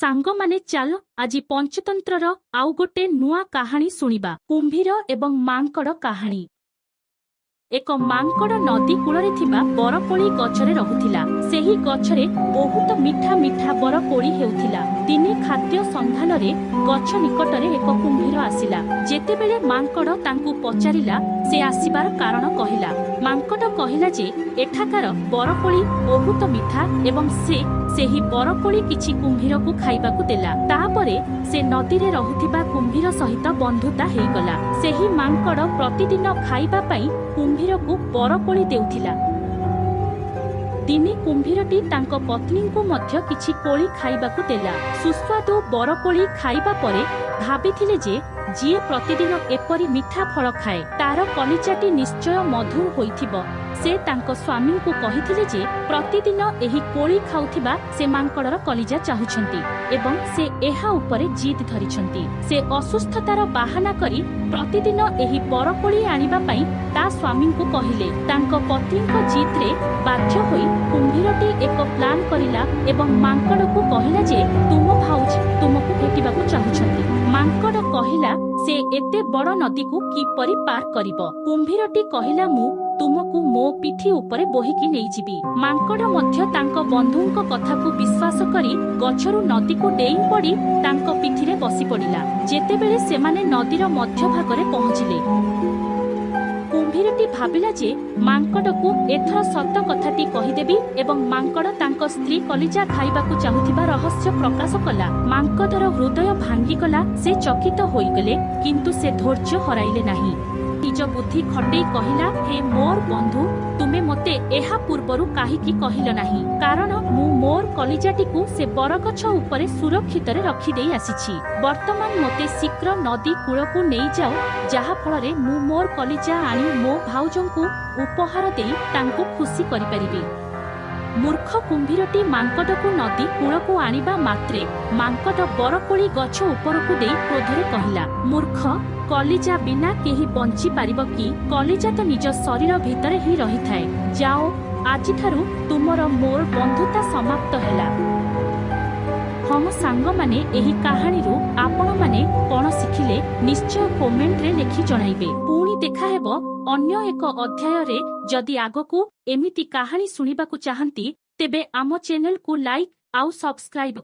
ସାଙ୍ଗମାନେ, ଚାଲ ଆଜି ପଞ୍ଚତନ୍ତ୍ରର ଆଉ ଗୋଟେ ନୂଆ କାହାଣୀ ଶୁଣିବା, କୁମ୍ଭୀର ଏବଂ ମାଙ୍କଡ଼ କାହାଣୀ। ଏକ ମାଙ୍କଡ଼ ନଦୀ କୂଳରେ ଥିବା ବରକୋଳି ଗଛରେ ରହୁଥିଲା। ସେହି ଗଛରେ ବହୁତ ମିଠା ମିଠା ବରକୋଳି ହେଉଥିଲା। ଦିନେ ଖାଦ୍ୟ ସନ୍ଧାନରେ ଗଛ ନିକଟରେ ଏକ କୁମ୍ଭୀର ଆସିଲା। ଯେତେବେଳେ ମାଙ୍କଡ଼ ତାଙ୍କୁ ପଚାରିଲା, ସେ ଆସିବାର କାରଣ କହିଲା। ମାଙ୍କଡ଼ କହିଲା ଯେ ଏଠାକାର ବରକୋଳି ବହୁତ ମିଠା ଏବଂ ସେ ସେହି ବରକୋଳି କିଛି କୁମ୍ଭୀରକୁ ଖାଇବାକୁ ଦେଲା। ତାପରେ ସେ ନଦୀରେ ରହୁଥିବା କୁମ୍ଭୀର ସହିତ ବନ୍ଧୁତା ହେଇଗଲା। ସେହି ମାଙ୍କଡ଼ ପ୍ରତିଦିନ ଖାଇବା ପାଇଁ କୁମ୍ଭୀରକୁ ବରକୋଳି ଦେଉଥିଲା। ଦିନେ କୁମ୍ଭୀରଟି ତାଙ୍କ ପତ୍ନୀଙ୍କୁ ମଧ୍ୟ କିଛି କୋଳି ଖାଇବାକୁ ଦେଲା। ସୁସ୍ୱାଦୁ ବରକୋଳି ଖାଇବା ପରେ ଭାବିଥିଲେ ଯେ ଯିଏ ପ୍ରତିଦିନ ଏପରି ମିଠା ଫଳ ଖାଏ, ତାର କଲିଜାଟି ନିଶ୍ଚୟ ମଧୁର ହୋଇଥିବ। ସେ ତାଙ୍କ ସ୍ୱାମୀଙ୍କୁ କହିଥିଲେ ଯେ ପ୍ରତିଦିନ ଏହି କୋଳି ଖାଉଥିବା ସେ ମାଙ୍କଡ଼ର କଲିଜା ଚାହୁଁଛନ୍ତି ଏବଂ ସେ ଏହା ଉପରେ ଜିଦ୍ ଧରିଛନ୍ତି। ସେ ଅସୁସ୍ଥତାର ବାହାନା କରି ପ୍ରତିଦିନ ଏହି ବରକୋଳି ଆଣିବା ପାଇଁ ତା ସ୍ୱାମୀଙ୍କୁ କହିଲେ। ତାଙ୍କ ପତ୍ନୀଙ୍କ ଜିଦ୍ରେ ବାଧ୍ୟ ହୋଇ କୁମ୍ଭୀରଟି ଏକ ପ୍ଲାନ୍ କରିଲା ଏବଂ ମାଙ୍କଡ଼କୁ କହିଲା ଯେ ତୁମ ଭାଉଜ ତୁମକୁ ଭେଟିବାକୁ ଚାହୁଁଛନ୍ତି। ମାଙ୍କଡ଼ କହିଲା, ସେ ଏତେ ବଡ଼ ନଦୀକୁ କିପରି ପାର କରିବ? କୁମ୍ଭୀରଟି କହିଲା, ମୁଁ ତୁମକୁ ମୋ ପିଠି ଉପରେ ବୋହିକି ନେଇଯିବି। ମାଙ୍କଡ଼ ମଧ୍ୟ ତାଙ୍କ ବନ୍ଧୁଙ୍କ କଥାକୁ ବିଶ୍ୱାସ କରି ଗଛରୁ ନଦୀକୁ ଡେଇଁ ପଡ଼ି ତାଙ୍କ ପିଠିରେ ବସି ପଡ଼ିଲା। ଯେତେବେଳେ ସେମାନେ ନଦୀର ମଧ୍ୟଭାଗରେ ପହଞ୍ଚିଲେ, କୁମ୍ଭୀରଟି ଭାବିଲା ଯେ ମାଙ୍କଡ଼କୁ ଏଥର ସତ କଥାଟି କହିଦେବି ଏବଂ ମାଙ୍କଡ଼ ତାଙ୍କ ସ୍ତ୍ରୀ କଲିଜା ଖାଇବାକୁ ଚାହୁଁଥିବା ରହସ୍ୟ ପ୍ରକାଶ କଲା। ମାଙ୍କଡ଼ର ହୃଦୟ ଭାଙ୍ଗିଗଲା, ସେ ଚକିତ ହୋଇଗଲେ, କିନ୍ତୁ ସେ ଧୈର୍ଯ୍ୟ ହରାଇଲେ ନାହିଁ। ନିଜ ବୁଦ୍ଧି ଖଟେଇ କହିଲା, ହେ ମୋର ବନ୍ଧୁ, ତୁମେ ମୋତେ ଏହା ପୂର୍ବରୁ କାହିଁକି କହିଲ ନାହିଁ? କାରଣ ମୁଁ ମୋର କଲିଜାଟିକୁ ସେ ବରଗଛ ଉପରେ ସୁରକ୍ଷିତରେ ରଖିଦେଇ ଆସିଛି। ବର୍ତ୍ତମାନ ମୋତେ ଶୀଘ୍ର ନଦୀ କୂଳକୁ ନେଇଯାଅ, ଯାହା ଫଳରେ ମୁଁ ମୋର କଲିଜା ଆଣି ମୋ ଭାଉଜଙ୍କୁ ଉପହାର ଦେଇ ତାଙ୍କୁ ଖୁସି କରିପାରିବି। ମୂର୍ଖ କୁମ୍ଭୀରଟି ମାଙ୍କଡ଼କୁ ନଦୀ କୂଳକୁ ଆଣିବା ମାତ୍ରେ ମାଙ୍କଡ଼ ବରକୋଳି ଗଛ ଉପରକୁ ଦେଇ କ୍ରୋଧରେ କହିଲା, ମୂର୍ଖ, କଲିଜା ବିନା କେହି ବଞ୍ଚି ପାରିବ କି? କଲିଜା ତ ନିଜ ଶରୀର ଭିତରେ ହିଁ ରହିଥାଏ। ଯାଅ, ଆଜିଠାରୁ ତୁମର ମୋର ବନ୍ଧୁତା ସମାପ୍ତ ହେଲା। ହଁ ସାଙ୍ଗମାନେ, ଏହି କାହାଣୀରୁ ଆପଣମାନେ କଣ ଶିଖିଲେ ନିଶ୍ଚୟ କମେଣ୍ଟରେ ଲେଖି ଜଣାଇବେ। ପୁଣି ଦେଖାହେବ ଅନ୍ୟ ଏକ ଅଧ୍ୟାୟରେ। ଯଦି ଆଗକୁ ଏମିତି କାହାଣୀ ଶୁଣିବାକୁ ଚାହାନ୍ତି, ତେବେ ଆମ ଚ୍ୟାନେଲକୁ ଲାଇକ୍ ଆଉ ସବସ୍କ୍ରାଇବ